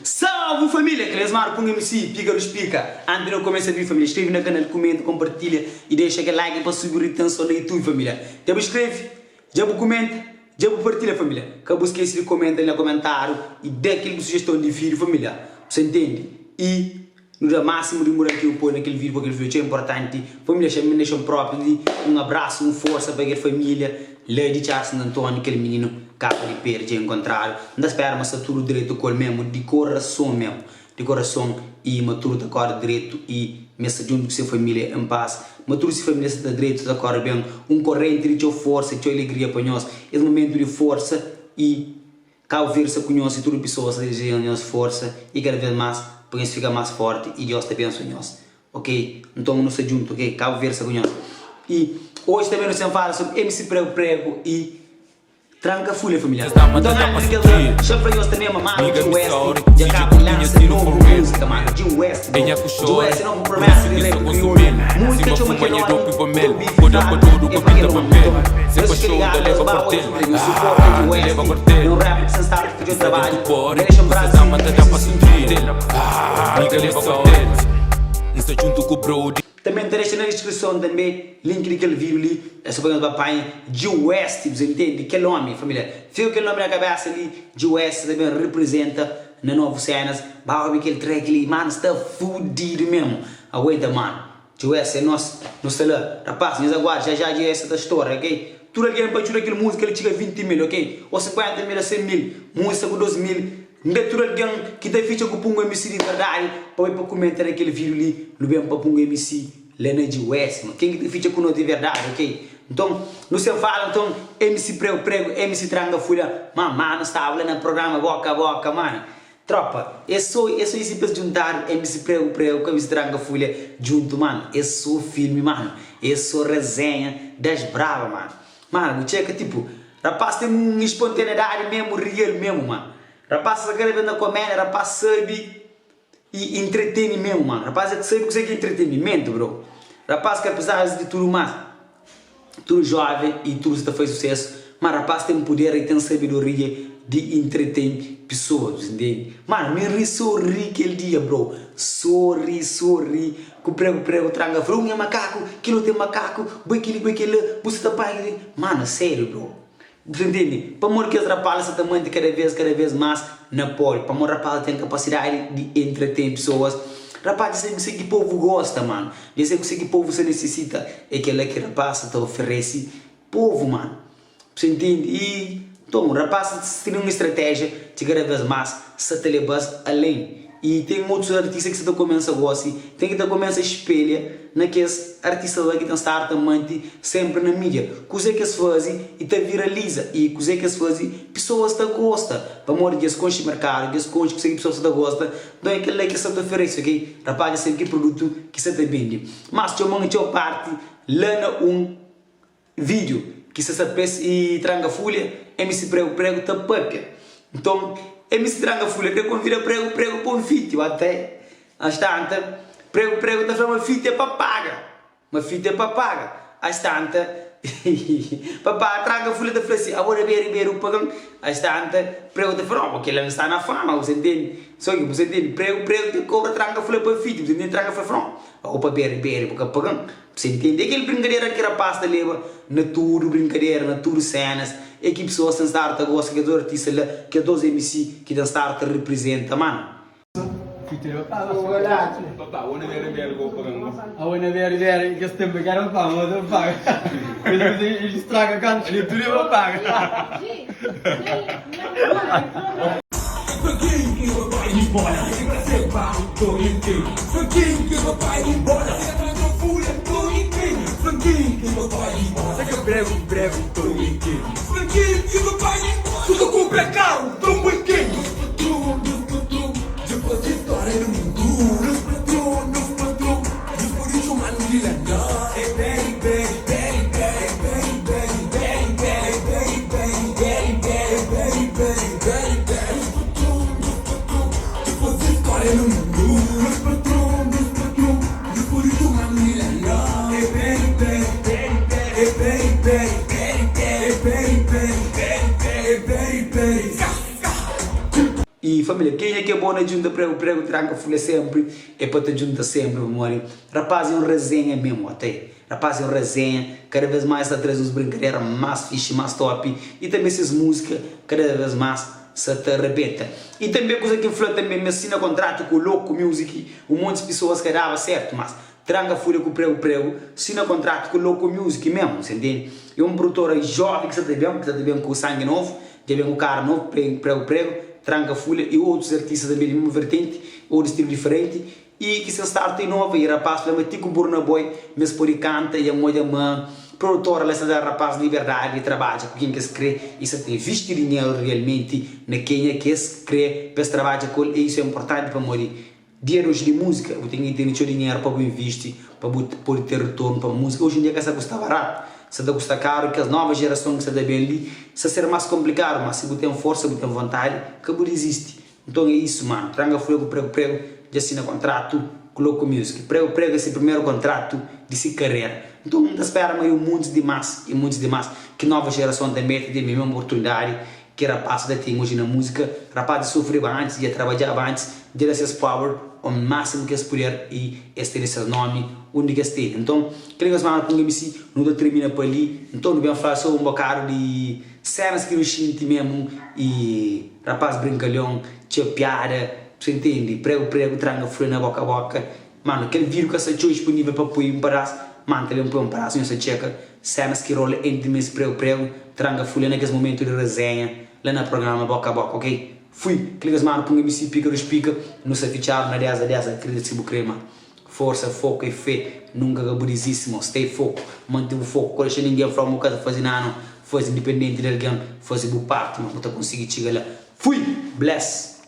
Salve família, Clesmar ku MC Pika dos Pika. Antes di nu kumesa vídeo família, inscreve na canal, kumenta, compartilha e deixa kel like pa subi retenson na YouTube família. Dja bu inscreve? Dja bu kumenta? Dja bu partilha família? Ka bu skese di kumenta li na kumentáriu e da kel bu sujeston di vídeo família. Bu sa intende? E Nu da másimu di mural ki nu pode na kel vídiu, pabia kel vídiu é txeu inportanti. Família Xamin dexa-m própi li un abrasu, un forsa pa kel família la di Txar Santu Antóniu. Kel mininu kaba di perde, dja enkontradu. N ta spera ma sta tudu dretu ku el mésmu, di korason mésmu, di korason, i ma tudu ta kóre dretu i ma el sta djuntu ku se família en pas, ma tudu se família sta ta dretu, ta kóre ben. Un korenti di txeu forsa, txeu alegria pa nhos. Es momentu di forsa i. Cabo Verde sta ku nhos i tudu pisoas sta deseja nhos forsa i kada vez mas pa nhos fika mas forti i Dios ta bensua nhos ok nton nu sta djuntu ok Cabo Verde sta ku nhos i oji tanbe nu sen fala sobri MC Prego Prego i Tranka Fulha familia nton antis di kel la xa fla nhos tanbe ma mano Djin West dja kaba di lansa novu musika mano Djin West bro Djin West é novu promesa di rap kriolu musika txoma kel omi txeu bifi fladu é pa kel omi nton nhos fika ligadu nhos ba odja familia nhos suporta Djin West É un rapper ki sen staba ta fadja un trabadju N dexa un brasu Tanbe N ta dexa na diskrison tanbe link di kel video li É so pa nhos ba panha G-West Bu sa intende? Kel omi familia Fika ku kel nomi na kabesa li G-West ta ben representa na novu senas Ba obi kel track li Manu sta fudidu mesmu Aguenta manu GS é nos, nu sta la Rapaz, nhos aguarda, já já GS ta stora, ok? Tudu algen pa djuda kel múzika li txiga 20 mil, ok? Ô 50 mil, ô 100 mil Múzika ku 2 mil N da tudu algen ki ta fitxa ku Pungo MC di verdadi pa bai pa kumenta na kel vídiu li Nu ben pa Pungo MC la na GS ma ken ki ta fitxa ku nos di verdadi, ok? Nton, nu sen fala, nton MC Prego Prego, MC Tranga Fulha Ma, manu staba la na programa Boka a Boka, manu Tropa, é so é so isi pes djuntadu MC prego prego ku MC tranka fulha djuntu mano é so filme mano é so resenha das braba mano mano bu txeka tipo rapaz tem um espontaneidade mesmo real mesmo mano rapaz sa kada vez na comédia rapaz sabi e entretene mesmo mano rapaz é sabi kuse ki é entretenimento bro rapaz ki apesar de tudo mas Tudu joven i tudu sa ta faze susesu, ma rapaz ten puder i ten sabedoria di entreten pisoas, ntende? Mano, mi ri so ri kel dia bro, so ri, so ri, ku pregu pregu tranga fla, un é makaku, kel otu é makaku, bai keli bai kela, bu sa ta panha keli, mano seriu bro. Bu ta ntende? Pamodi kes rapaz sa ta manti kada vez, kada vez mas na pódiu. Pamodi rapaz ten kapasidadi di entreten pesoas. Rapaz dja sabe kuse ki povu gosta, manu. Dja sabe kuse ki povu sa nesisita. É kela ki rapaz sa ta oferese povu, manu. Bu ta ntende? I, nton, rapaz sa ten un stratéjia di kada vez mas sa ta leba-s alén. I ten otus artista ki sa ta kumesa gosi, ten ki ta kumesa spelha na kes artista la ki ten stadu ta manti senpri na midia. Kuzê ki es faze i ta viraliza i kuzê ki es faze pesoas ta gosta. Pamodi dja es konxe merkadu, dja es konxe kuzê ki pesoas sa ta gosta, nton é kel-la ki es sa ta oferese, ok? Rapaz dja sabe ki produtu ki sa ta bende. Mas txoma-m txeu parti la na un. Video ki sa sa pes i tranga fulha MC prego prego ta papia nton MC tranga fulha kre konvida prego prego pa un fiti ba ta as tanta prego prego ta fla ma fiti é pa paga ma fiti é pa paga as tanta pa paga tranga fulha ta fla si abo da beri beri bu pagan as tanta prego ta fla no bo kila nsta na fama bu sa ntende so ki bu sa ntende prego prego ta kobra tranga fulha pa fiti bu sa ntende tranga fulha fla no abo pa beri beri bu ka pagan Você entende? É kel brinkadera ki rapaz ta leba na tudu brinkadera, na tudu cenas. É ki pessoas ten stadu ta gosta kes dos artista la, kes dos MC ki ten stadu ta representa, mano. I família, kenha ki é bon na djunta pregu pregu tranka fulha senpri é pa ta djunta senpri pamodi rapaz é un rezenha mesmu ate rapaz é un rezenha kada vez más es ta traze uns brinkadera más fixi más top i tanbe ses múzika kada vez más sa ta rebenta i tanbe kuza ki N fla tanbe ma es sina kontratu ku Loco Music un monti pisoas ka daba sertu mas Tranka fulha ku pregu pregu sina kontratu ku Loco Music mesmu, sa intende? É un produtora jovem ki sa ta ben, ki sa ta ben ku sangi novu, dja ben ku kara novu, pregu pregu, Tranka fulha i otus artista tanbe di mesmu vertenti ou di stilu diferenti i ki sa start ta inova i rapaz fla ma ti ku Burna Boy ma es podi kanta i N odja ma produtora la sa da rapaz liberdadi di trabadja ku ken ki es kre i sa ta invisti dinheru realmenti na kenha ki es kre pa es trabadja ku el e isu é inportanti pamodi Dia di oji di múzika, bu ten ki tene txeu dinheru pa bu invisti, pa bu pode ter ritornu pa múzika. Oji en dia ka sta kusta baratu, sta ta kusta karu i kes nova jerason ki sta ta ben li sta ser más konplikadu. Má si bu ten forsa, bu ten vontadi, ka bu dizisti. Nton é isu, manu. Tranka Fulha ku Prego Prego dja sina kontratu ku Loco Music. Prego Prego é se primeru kontratu di se karera. Nton N ta spera ma é un muntis di más i muntis di más ki nova jerason tanbê ta ten mesmu oportunidadi Ki rapaz ta ten oji na múzika, rapaz di sufriba antis, dja trabadjaba antis, dja da ses power o másimu ki es puder i es tene ses nomi undi ki es tene. Nton, kel nhos manda pa un MC, nu ta termina pa li. Nton, nu ben fla so un bokadu di senas ki nu xinti memu i rapaz brinkalion, txeu piada, bu sa intendi, pregu pregu, tranga fria na boka boka. Mano, kel vídeo ka sta txeu disponível pa poi un padás, má N ta ben poi un padás, nhos ta txeka sénas ki rola entri mi es pregu pregu, tranka fulha na kes momentu di rezenha la na programa boka a boka, ok? Fui! Klika es mano pun MC pika dos pika, nu sta fitxadu na 10 a 10, akredita si bu kre ma forsa, foku e fé, nunka ka bu dizisti mo, stay foku, mante bu foku, ka dexa ningen fla-u ma bu ka ta faze nada no, faze indipendenti di algen, faze bu parti ma bu ta konsigi txiga la. Fui! Bless!